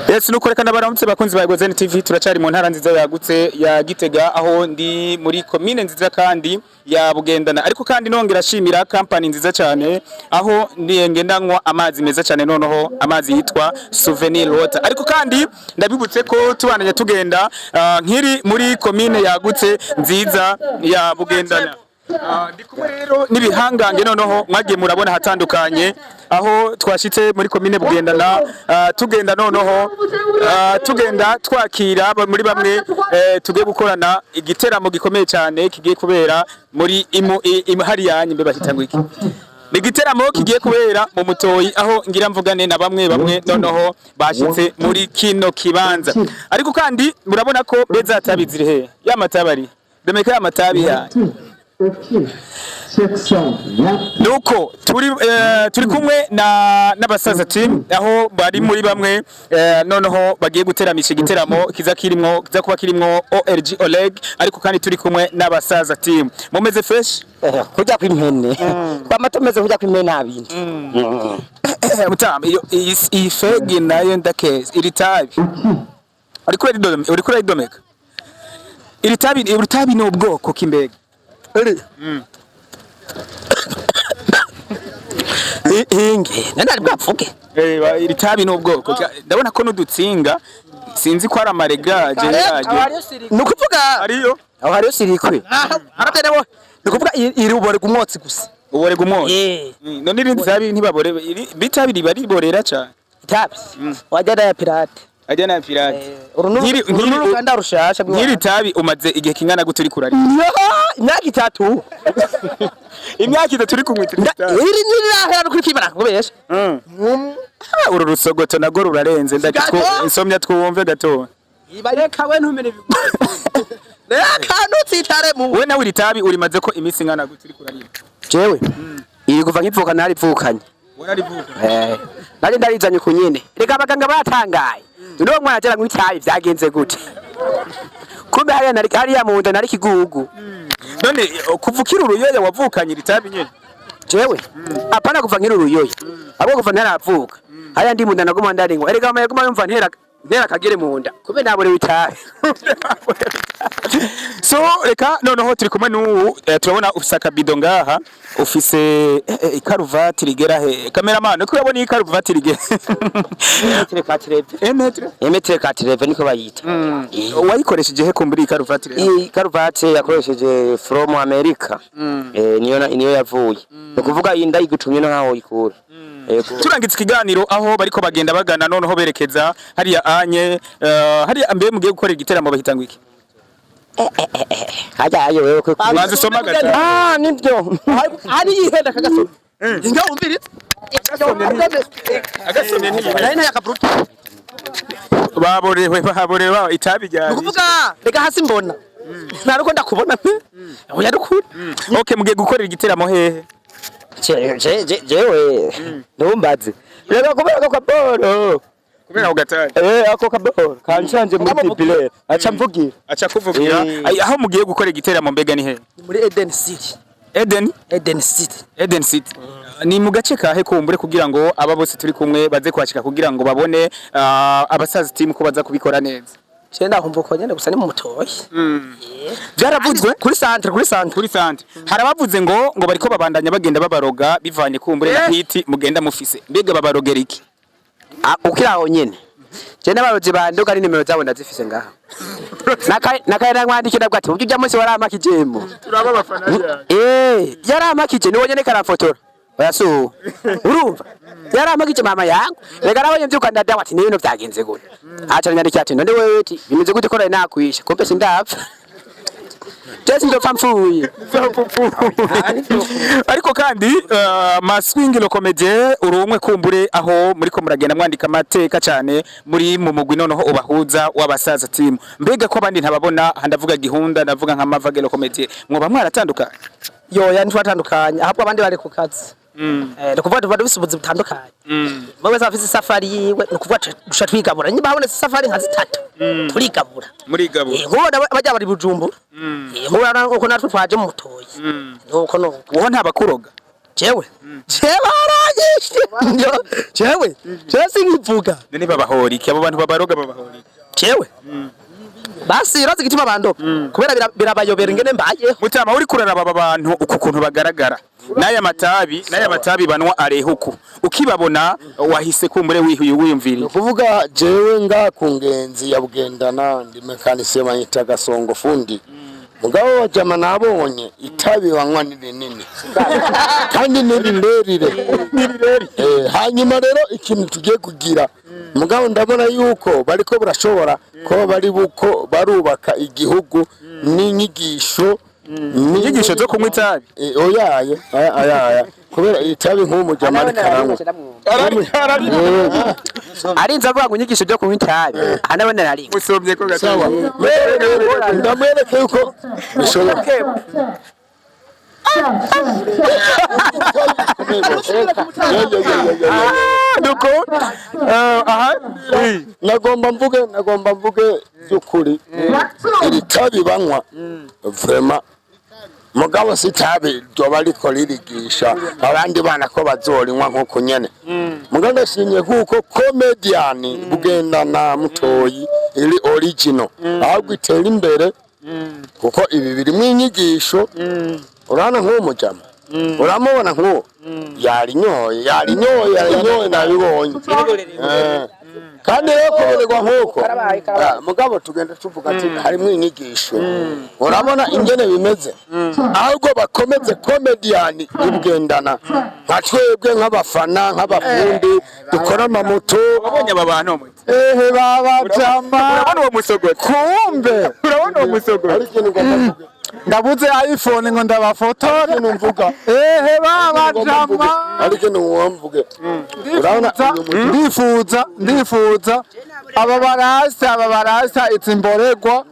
Yes, nuko reka ndabaramutse bakunzi ba Gozen TV. Turacari mu ntara nziza yagutse ya Gitega, aho ndi muri komine nziza kandi ya Bugendana. Ariko kandi nongera ashimira company nziza cyane aho ndi ngendanywa amazi meza cyane, noneho amazi yitwa Souvenir Water. Ariko kandi ndabibutse ko tubandanya tugenda, nkiri muri komine yagutse nziza ya Bugendana. Ndi kumwe rero n'ibihangange noneho mwagiye murabona hatandukanye, aho twashitse muri komine Bugendana, tugenda noneho, tugenda twakira muri bamwe, tugiye gukorana igiteramo gikomeye cyane kigiye kubera muri imu, hariya mbe bahita ngo iki? Ni igiteramo kigiye kubera mu Mutoyi, aho ngira mvugane na bamwe bamwe noneho bashitse muri kino kibanza. Ariko kandi murabona ko beza tabi ziri he ya matabari demeka ya matabi ya. Nuko turi kumwe na n'abasaza team, aho bari muri bamwe, noneho bagiye guteramisha igiteramo kiza kirimwo, kiza kuba kirimwo OLG Oleg. Ariko kandi turi kumwe n'abasaza team. Mumeze fresh? Kurya kw'impene kwama tumeze kurya kw'impene, nta bindi. Mutama, iyo iyi fegi nayo ndakeza. Iri tabi uriko urayidomeka. Iri tabi ni ubwoko k'imbega? Hinge nari bwapfuke. Iri tabi ni ubwoko, ndabona ko n'udutsinga, sinzi ko ari amaregaje yaje. Ni ukuvuga ariyo. Aho hariyo sirikwe haraterewe, ni ukuvuga iri uborega umwotsi gusa. Uborega umwotsi? Eh. None irindi tabi ntibabore, bitabi riba riborera cyane? Itabi wajya na pirate. Ajya na pirate. Uru ni uruganda rushasha. Nk'iri tabi umaze igihe kingana gute uri kurarira? Imyaka 3. Imyaka 3 uri kunywa iri tabi? Iri nirahera no kuri kibara kubesha. Ah, uru rusogoto nago rurarenze ndagitwo. Gato. Insomya twumve gato. Reka we ntumene, reka ntutsitare mu. We nawe iri tabi urimaze ko iminsi ingana gute uri kurarira? Jewe iri kuva nkivuka narivukanye. Wararivuka? Eh, nari ndarizanye ku nyene. Reka abaganga batangaye, none mwana agera mu itabi byagenze gute? Kumbe hariya nari, hariya mu nda nari kigugu. None kuva ukiri uruyoya wavukanye iri tabi nyene? Jewe apana kuva nkiri uruyoya, ahubwo kuva ntaravuka, hariya ndi mu nda naguma ndarinywa. Erega mama yaguma yumva ntera ntera kagere mu nda, kumbe naborewe itabi. So reka noneho turi kumwe n'ubu, turabona ufise akabido ngaha, ufise ikaruvati rigera he? Cameraman, uko urabona iyi karuvati rigera? Emetre katreve. Emetre. Emetre katreve niko bayita. Wayikoresheje he kumbura iyi karuvati rero? Iyi karuvati yakoresheje from America. Niyo niyo yavuye, ni ukuvuga iyi ndayigutumye no nkaho uyikura. Yego. Turangiza ikiganiro, aho bariko bagenda bagana noneho berekeza hariya anye, hariya mbe mugiye gukora igiteramo bahita ngo iki? Hajya ayo wewe ko Banza usome gato. Ah, nibyo Hari yihenda kagasoma inga umviritse. Agasomye ntiyihe. Nari nta yakabruto. Baborewe, baborewe ba itabi ryari. Ukuvuga reka hasi mbona naruko ndakubona pe, oya rukuri. Okay, mugiye gukorera igiteramo hehe? Jewe ntumbaze reka kubera ako kaboro. Kubera ako gatari? Eh, ako kaboro kanshanje muri bibile aca mvugira. Aca kuvugira. Eh. Ai, aho mugiye gukora igiteramo mbega ni hehe? Ni muri Eden City. Eden? Eden City. Eden City ni mu gace kahe kumbure, kugira ngo aba bose turi kumwe baze kwashika, kugira ngo babone abasaza team ko baza kubikora neza? Je ndahumva uko nyene gusa ni mu Mutoyi. Byaravuzwe. Kuri centre, kuri centre. Kuri centre hari abavuze ngo bariko babandanya bagenda babaroga bivanye kumbure na hiti mugenda mufise. Mbega babarogera iki? Ah, ukiri aho nyene, je n'abarozi bandoga ari nimero zabo ndazifise ngaha. Nakaye namwandikira ndavuga ati ujya munsi waramakijemo. Turaba abafana. Eh, yaramakije niwo nyene karamfotora. Oya su. Urumva? Yaramakije mama yangu. Reka nabonye mvyuka ndadawa ati n'ibintu vyagenze gute. Aca nyandikira ati none wewe ati bimeze gute ko nari nakwishe? Kumbe sindapfa. Je sindopfa mpfuye. Ariko kandi Maswingilo Comedien, uri umwe kumbure aho muriko muragenda mwandika amateka cyane muri mu mugwi noneho ubahuza w'abasaza team. Mbega ko abandi ntababona, ndavuga Gihunda, ndavuga nka Mavagelo Comedien, mwoba mwaratandukanye? Yoya, ntitwatandukanye, ahubwo abandi bari ku kazi. Ni ukuvuga tuba dufise ubuzi butandukanye, umwe wese afise isafari yiwe. Ni ukuvuga duca twigabura, niba habonetse isafari nka zitatu turigabura. Murigabura. Nk'ubu bajya bari Bujumbura. Nk'ubu uko natwe twaje mu Mutoyi, nuko nuko. Wowe ntabakuroga? Jewe aranyishe. Jewe sinkivuga. None babahora iki? Abo bantu babaroga babahora iki? Jewe basi urazi igituma bandoga? Kubera birabayobera ingene mbayeho. Mutama, uri kuraraba aba bantu uku kuntu bagaragara n'aya matabi banwa arehuku, ukibabona wahise kumbure wihuye wiyumvira iki? Kuvuga jewe nga ku ngenzi ya Bugendana, ndi mécanicien, banyita Gasongo fundi. Mugabo wajama nabonye itabi banywa ni rinini kandi ni rirerire. Hanyuma rero ikintu tugiye kugira, mugabo ndabona yuko bariko barashobora kuba bari buko barubaka igihugu n'inyigisho. Inyigisho zo kunywa itabi? Oyaye, aya kubera itabi nk'umujama ariko aranywa. Arinze avuga ngo inyigisho byo kunywa itabi, anabona nari Musomye ko gato. Sawa, ndamwereke yuko bishoboka. Nuko aha, oui. Nagomba mvuge by'ukuri iri tabi banywa vraiment, mugabo si tabi ryoba riko ririgisha abandi bana ko bazorinywa nk'uko nyene. Mugabo ndashimye kuko comedian Bugendana Mutoyi iri original, ahubwo itera imbere kuko ibi birimo inyigisho. Urabona nk'uwo mujama, uramubona nk'uwo yarinyoye, yarinyoye, yarinyoye, nabibonye. Kandi rero kubonerwa nk'uko, mugabo tugenda tuvuga ati harimo inyigisho. Urabona ingene bimeze, ahubwo bakomeze comedian y'Ubugendana, nka twebwe nk'abafana, nk'abafundi dukora amamoto. Wabonye aba bantu mwe? Ehe, babajama. Urabona uwo musogoto? Kumbe. Urabona uwo musogoto? Hari ikintu ngomba mvuge. Ndabuze iPhone ngo ndabafotore. Ikintu mvuga. Ehe. Ngomba mvuge. Babajama. Hari ikintu ngomba mvuge. Urabona uyu Ndifuza aba barasa izi mboregwa,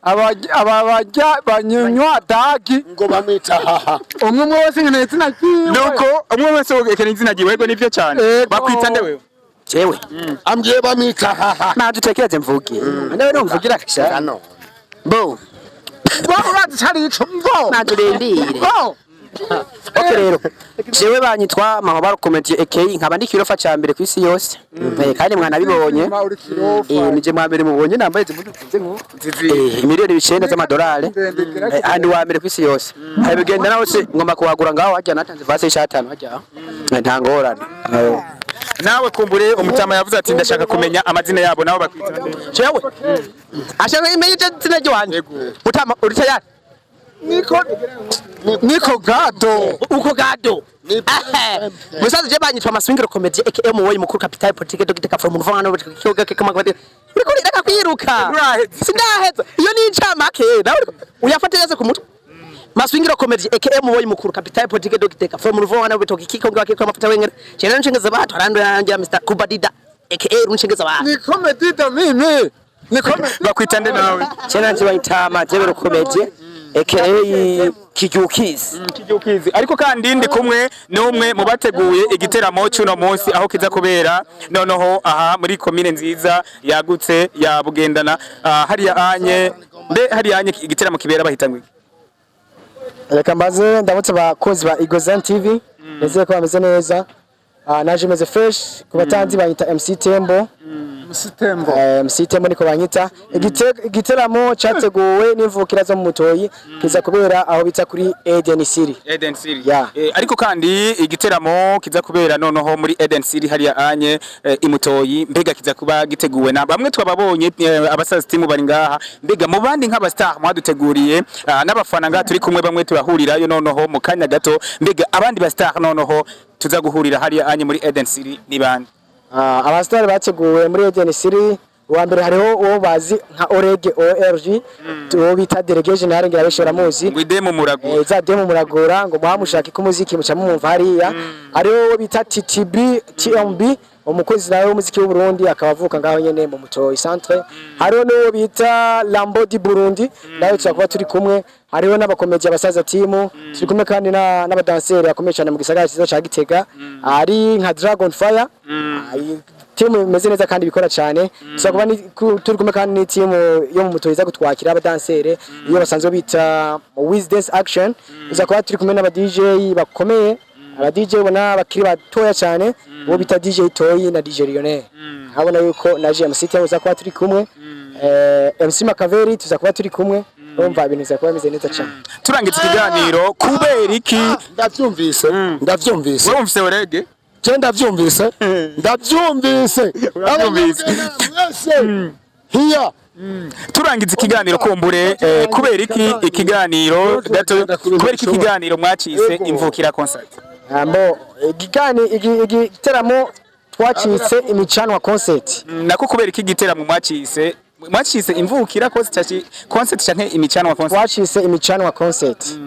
aba barya banywa dagi. Ngo bamwita haha. Umwe umwe wese nkeneye izina ryiwe. Nuko umwe wese werekana izina ryiwe. Yego, nivyo cyane. Yego. Bakwita nde wewe? Jewe? Ambwiye bamwita haha. Manzi utekereze mvuge, nawe numvugira kasha. Hano. Bo. Bo, urazi cari ico mvo. Manzi urindire. Bo. Okay, rero jewe banyitwa Mama Barukomediye aka nkaba ndi kirofa ca mbere ku isi yose. Kandi mwanabibonye. Uri kirofa. Nije mwa mbere mubonye nambaye izi mpuzu zizinze nk'uku. 9 miliyoni z'amadolari. Andi wa mbere ku isi yose hari bigenda nawe se ngomba kuwagura ngaho hajya natanze vase y'ishatanu hajya. Nta ngorane. Nawe kumbure umutama yavuze ati ndashaka kumenya amazina yabo, nabo bakwita nde? Jewe ashaka imenye izina ry'iwanje. Mutama, uri tayari? Niko niko gado. Uko gado. Musaza, je banyitwa Maswingiro Comedy aka Muwoyi mukuru capital politique dogite ka from muvanga no kiyoga ke kama kwati uriko reka kwiruka. Uraheza. Sindaheza, iyo ni incamake nawe uyafate yose ku mutwe. Maswingiro Comedy aka Muwoyi mukuru capital politique dogite ka from muvanga no bitoki kiko ngwa kiko mafuta wengere chena nshengeza bathu arando yanje Mr Kubadida aka runshengeza bathu. Niko medida mimi niko. Bakwita nde nawe? Cena nje bayitama Majebero Comedy aka Kijukizi. Kijukizi. Ariko kandi ndi kumwe n'umwe mu bateguye igiteramo cy'uno munsi aho kiza kubera noneho aha muri komine nziza yagutse ya Bugendana. Hariya anye mbe hariya anye igiteramo kibera bahita ngo iki? Reka mbaze ndamutse abakozi ba Igozen TV, nizeye ko bameze neza. Naje meze fresh. Ku batanzi banyita MC Tembo. Msitembo. MC Tembo niko banyita. Igiteramo cyateguwe n'imvukira zo mu Mutoyi kiza kubera aho bita kuri Eden City. Eden City. Yeah. Ariko kandi igiteramo kiza kubera noneho muri Eden City hariya anye imutoyi, mbega kiza kuba giteguwe na bamwe twababonye, abasaza team bari ngaha. Mbega mu bandi nk'aba star mwaduteguriye, n'abafana ngaha turi kumwe, bamwe turahurirayo noneho mu kanya gato, mbega abandi ba star noneho tuza guhurira hariya anye muri Eden City ni bande? Abasitari bateguwe muri Eden City, uwa mbere hariho uwo bazi nka Orege ORG, uwo bita Délégué Général, ngira benshi baramuzi. Ngo idemu muragura. Za demo muragura ngo muhamushaka ko umuziki muca mumumva hariya. Hariho uwo bita TTB TMB, umukozi nawe w'umuziki w'u Burundi, akaba avuka ngaho nyene mu Mutoyi centre. Hariho n'uwo bita Lambo di Burundi, nawe tuzakuba turi kumwe. Hariho n'abakomeje abasaza team turi kumwe, kandi n'abadanseri bakomeye cyane mu gisagara cyiza ca Gitega, ari nka Dragon Fire. Iyi team imeze neza kandi bikora cyane. Tuzakuba turi kumwe kandi ni team yo mu Mutoyi iza gutwakira abadanseri, iyo basanzwe bita Wiz Dance Action. Tuzakuba turi kumwe n'aba DJ bakomeye. Aba DJ ubona bakiri batoya cyane, uwo bita DJ Toyi na DJ Lionel. Abona yuko na GMC tuza kuba turi kumwe, MC Makaveri tuza kuba turi kumwe. Urumva ibintu biza kuba bimeze neza cyane. Turangiza ikiganiro, kubera iki? Ndavyumvise, ndavyumvise. Urumvise Orege? Je ndavyumvise, ndavyumvise. Uravyumvise. Mwese hiya. Turangiza ikiganiro, kumbure kubera iki ikiganiro gato, kubera iki ikiganiro mwacise Imvukira Concert? Ambo igigani igiteramo twacitse Imicanwa Concert. Nako kubera iki igiteramo mwacise Imvukira Concert canke Imicanwa Concert? Twacise Imicanwa Concert.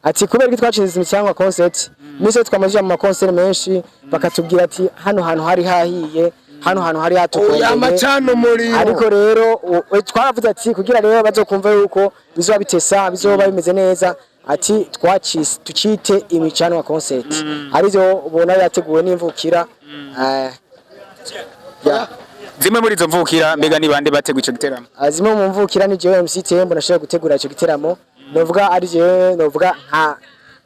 Ati kubera ko twacitse Imicanwa Concert, mise twamajije mu makonseri menshi bakatubwira ati hano hantu hari hahiye, hano hantu hari Oya. hatukomeye. Amacana umuriro. Ariko rero twaravuze ati kugira rero bazokumva yuko bizoba bitesa, bizoba bimeze neza, ati twacise tucite Imicanwa Concert, arivyo ubona yateguwe n'imvukira. Ya. Zimwe muri izo mvukira mbega ni bande bateguye ico giteramo? Zimwe mu mvukira ni jewe MC Tembo, nashobora gutegura ico giteramo. Novuga ari jewe, novuga nka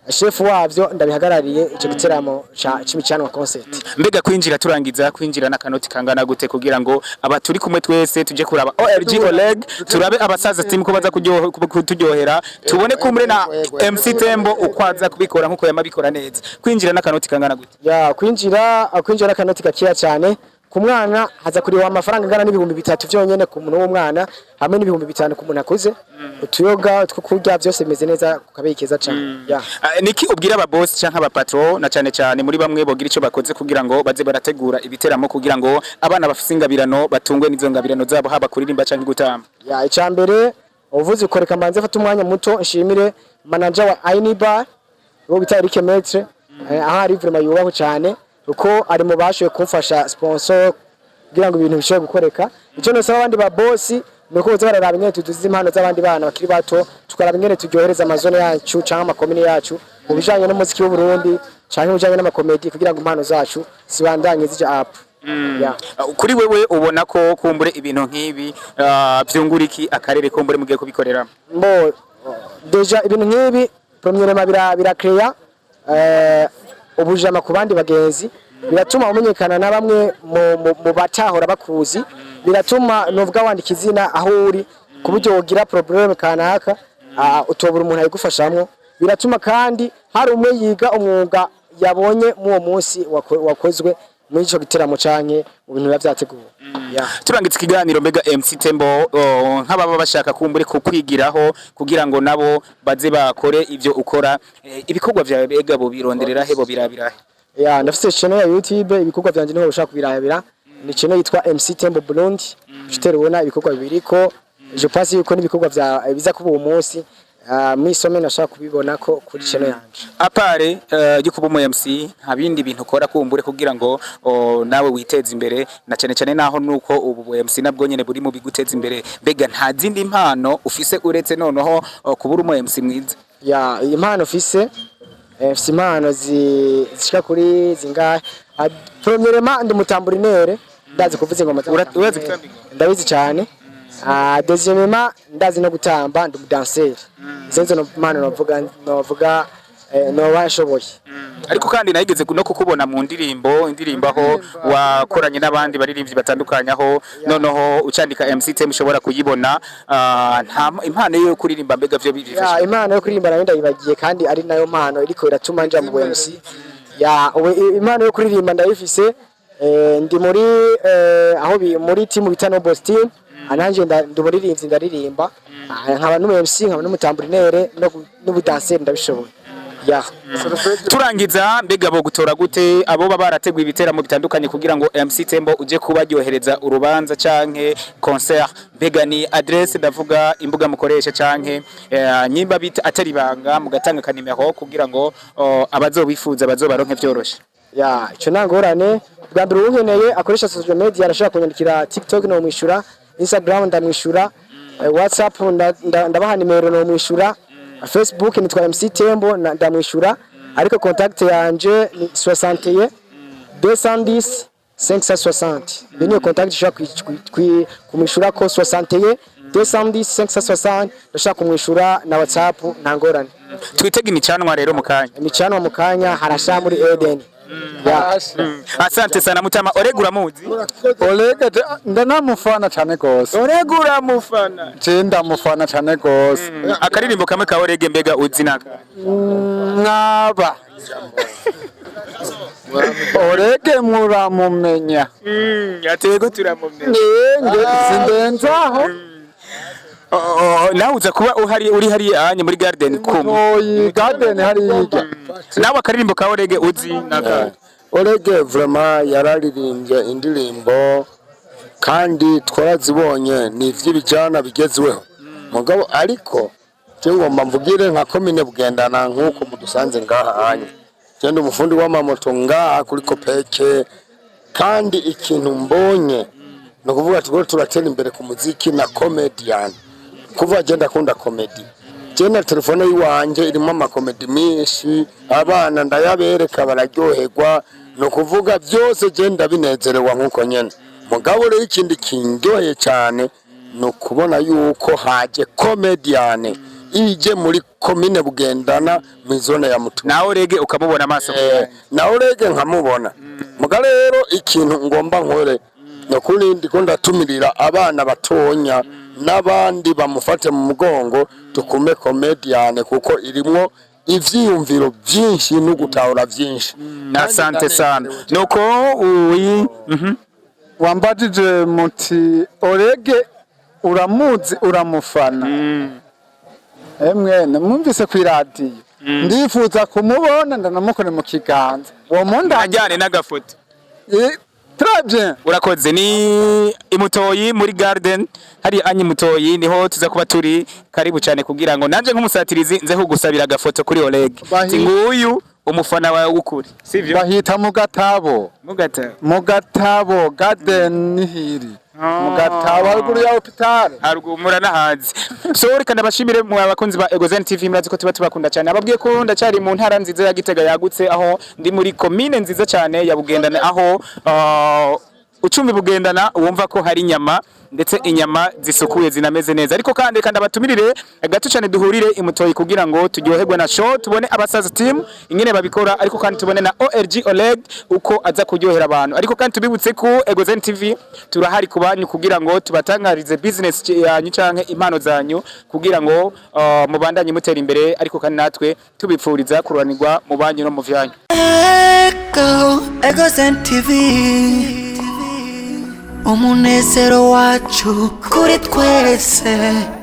chef wavyo, ndabihagarariye ico giteramo ca c'Imicanwa Concert. Mbega kwinjira, turangiza, kwinjira n'akanoti kangana gute kugira ngo aba turi kumwe twese tuje kuraba OLG Oleg, turabe abasaza team ko baza kuturyohera, tubone kumure na MC Tembo ukwaza kubikora nkuko yamabikora neza? Kwinjira n'akanoti kangana gute? Ya, kwinjira n'akanoti gakeya cyane. Ku mwana haza kuriwa amafaranga angana n'3,000 vyonyene ku muntu w'umwana, hamwe n'5,000 ku muntu akuze. Utuyoga two kurya byose bimeze neza ku kabeyi keza cyane, ya. Niki ubwira aba boss canke aba patron, na cane cane muri bamwe bogira ico bakoze kugira ngo baze barategura ibiteramo kugira ngo abana bafise ingabirano batungwe n'izo ngabirano zabo, haba kuririmba canke gutamba? Ya, icambere uvuze ukoreka, mbanze fata umwanya muto nshimire manager wa Ainiba, uwo bita Eric Metre, aho ari vraiment yubahwe cyane kuko ari mu bashoboye kumfasha sponsor kugira ngo ibintu bishobore gukoreka. Icyo nosaba abandi ba boss ni uko boza bararaba ingene tuduze impano z'abandi bana bakiri bato, tukaraba ingene turyohereza amazone yacu canke amakomine yacu mu bijanye n'umuziki w'u Burundi canke mu bijanye n'amakomedi, kugira ngo impano zacu zibandanye zija up, yeah. Kuri wewe ubona ko kumbure ibintu nk'ibi vyungura iki akarere kumbure mugiye kubikoreramo? Mbo déjà ibintu nk'ibi premièrement bira créa ubujama ku bandi bagenzi, biratuma umenyekana na bamwe mu batahora bakuzi, biratuma novuga wandika izina aho uri ku buryo wogira problème kanaka utobura umuntu ayigufashamwo. Biratuma kandi hari umwe yiga umwuga yabonye mu uwo munsi wakozwe muri ico giteramo canke mu bintu biba vyateguwe, yeah. Turangitse ikiganiro, mbega MC Tembo, nk'ababa bashaka kumbure kukwigiraho kugira ngo nabo baze bakore ivyo ukora, ibikorwa vyawe mbega bo bironderera he, bo birabirahe? Ya, ndafise channel ya YouTube, ibikorwa vyanje niho ushaka kubirabira. Ni channel yitwa MC Tembo Burundi. Ushitera ubona ibikorwa bibiriko. Je pense yuko n'ibikorwa vya biza kuba uwo munsi mwisome nashaka kubibona ko kuri channel yanje. À part yo kuba umu MC, nta bindi bintu ukora kumbure kugira ngo nawe witeze imbere, na cyane cyane naho nuko ubu bu MC nabwo nyene buri mu biguteza imbere, mbega nta zindi mpano ufise uretse noneho kuba uri umu MC mwiza? Ya, impano mfise, mfise impano zishika kuri zingahe. Premièrement ndi umutamburinere, ndazi kuvuza ingoma. Urazi gutamba ingoma? Ndabizi cyane. Deuxièmement ndazi no gutamba, ndi umudanseri. Izo nizo mpano novuga noba nshoboye. Ariko kandi nayigeze no kukubona mu ndirimbo, indirimbo aho wakoranye n'abandi baririmbyi batandukanye, aho noneho ucandika MC Tembo ushobora kuyibona. Nta impano yo kuririmba mbega vyo Ya, bifasha? Impano yo kuririmba nayo ndayibagiye, kandi ari nayo mpano iriko iratuma nja mu MC. Ya, ubu impano yo kuririmba ndayifise. Ndi muri aho muri team bita Noble Team. Ananje ndi umuririmbyi, ndaririmba. Nkaba n'umu MC, nkaba n'umutamburinere, n'ubudanseri ndabishoboye, ya. Turangiza, mbega bo gutora gute abo baba barateguye ibiteramo bitandukanye kugira ngo MC Tembo uje kubaryohereza urubanza canke concert? Mbega ni adresse, ndavuga imbuga mukoresha, canke nyimba bita atari ibanga mugatanga kanimero kugira ngo abazobifuza bazobaronke vyoroshe? Ya, ico nta ngorane. Bwa mbere uwunkeneye akoresha social media arashobora kunyandikira. TikTok nomwishura, Instagram ndamwishura, WhatsApp ndabaha nimero nomwishura, Facebook nitwa MC Tembo ndamwishura. Ariko contact yanje ni 61 210 560. Iyo niyo contact ushobora kumwishura ko 61 210 560. Ndashaka kumwishura na WhatsApp, nta ngorane. Twitege imicanwa rero mu kanya. Imicanwa mu kanya harasha muri Eden. Ya. Asante sana mutama. Orega uramuzi? Olege ndanamufana cyane gose. Orega uramufana? Je ndamufana cyane gose. Akaririmbo kamwe ka Orege mbega uzi naka? Mwaba Olege muramumenya? Atego turamumenya. Nenge sindenzaho. Oh, nawe uza kuba uhari, uri hari anye muri garden kumwe. Oyi garden hariya. Nawe akaririmbo ka Orege uzi naka? Orege vraiment yararirimbye indirimbo kandi twarazibonye, ni ivy'ibijana bigezweho. Mugabo ariko je ngomba mvugire nka komine Bugendana, nk'uko mudusanze ngaha anye, je ndi umufundi w'amamoto ngaha kuri Kopeke, kandi ikintu mbonye ni ukuvuga turiko turatera imbere ku muziki na comedian. Kuva je ndakunda comedy, je na telefone yiwanje irimo amakomedi menshi, abana ndayabereka bararyoherwa. Ni ukuvuga byose je ndabinezerewa nk'uko nyene. Mugabo rero ikindi kindyoheye cyane ni ukubona yuko haje comedian ije muri komine Bugendana mu zone ya Mutumba. Nawe Orege ukamubona amaso ku yandi. Nawe Orege nkamubona. Muga rero ikintu ngomba nkore ni ukuri ndiko ndatumirira abana batonya n'abandi bamufate mu mugongo, tukume comedian kuko irimwo ivyiyumviro vyinshi no gutahura vyinshi. Asante sana. Nuko uyi Wambajije muti Orege uramuzi, uramufana? Emwe namwumvise ku iradiyo, ndifuza kumubona ndanamukore mu kiganza uwo munda. Ajyane n'agafoto. Très bien. Urakoze. Ni imutoyi muri garden hari anyi mutoyi, niho tuza kuba turi. Karibu cyane kugira ngo nanje nk'umusatirizi nze kugusabira agafoto kuri Oleg. Ati nguyu umufana wawe w'ukuri, sivyo? Bahita mu Gatabo. Mugata. Mu Gatabo garden hiri mu Gatabo haruguru ya hôpital. Haruguru muranahazi. So reka ndabashimire mu abakunzi ba Egozen TV, murazi ko tuba tubakunda cyane. Ababwiye ko ndacyari mu ntara nziza ya Gitega yagutse, aho ndi muri komine nziza cyane ya Bugendana, aho ucumbi Bugendana wumva ko hari inyama, ndetse inyama zisukuye zinameze neza. Ariko kandi kandi abatumirire gato cyane duhurire imutoyi kugira ngo turyoherwe na show, tubone abasaza team ingene babikora, ariko kandi tubone na ORG Oleg uko aza kuryohera abantu. Ariko kandi tubibutse ko Egozen TV turahari ku banyu kugira ngo tubatangarize business yanyu canke impano zanyu, kugira ngo mubandanye mutera imbere, ariko kandi natwe tubipfuriza kururanirwa mu banyu no mu vyanyu. Echo, Echo TV, umunezero wacu kuri twese.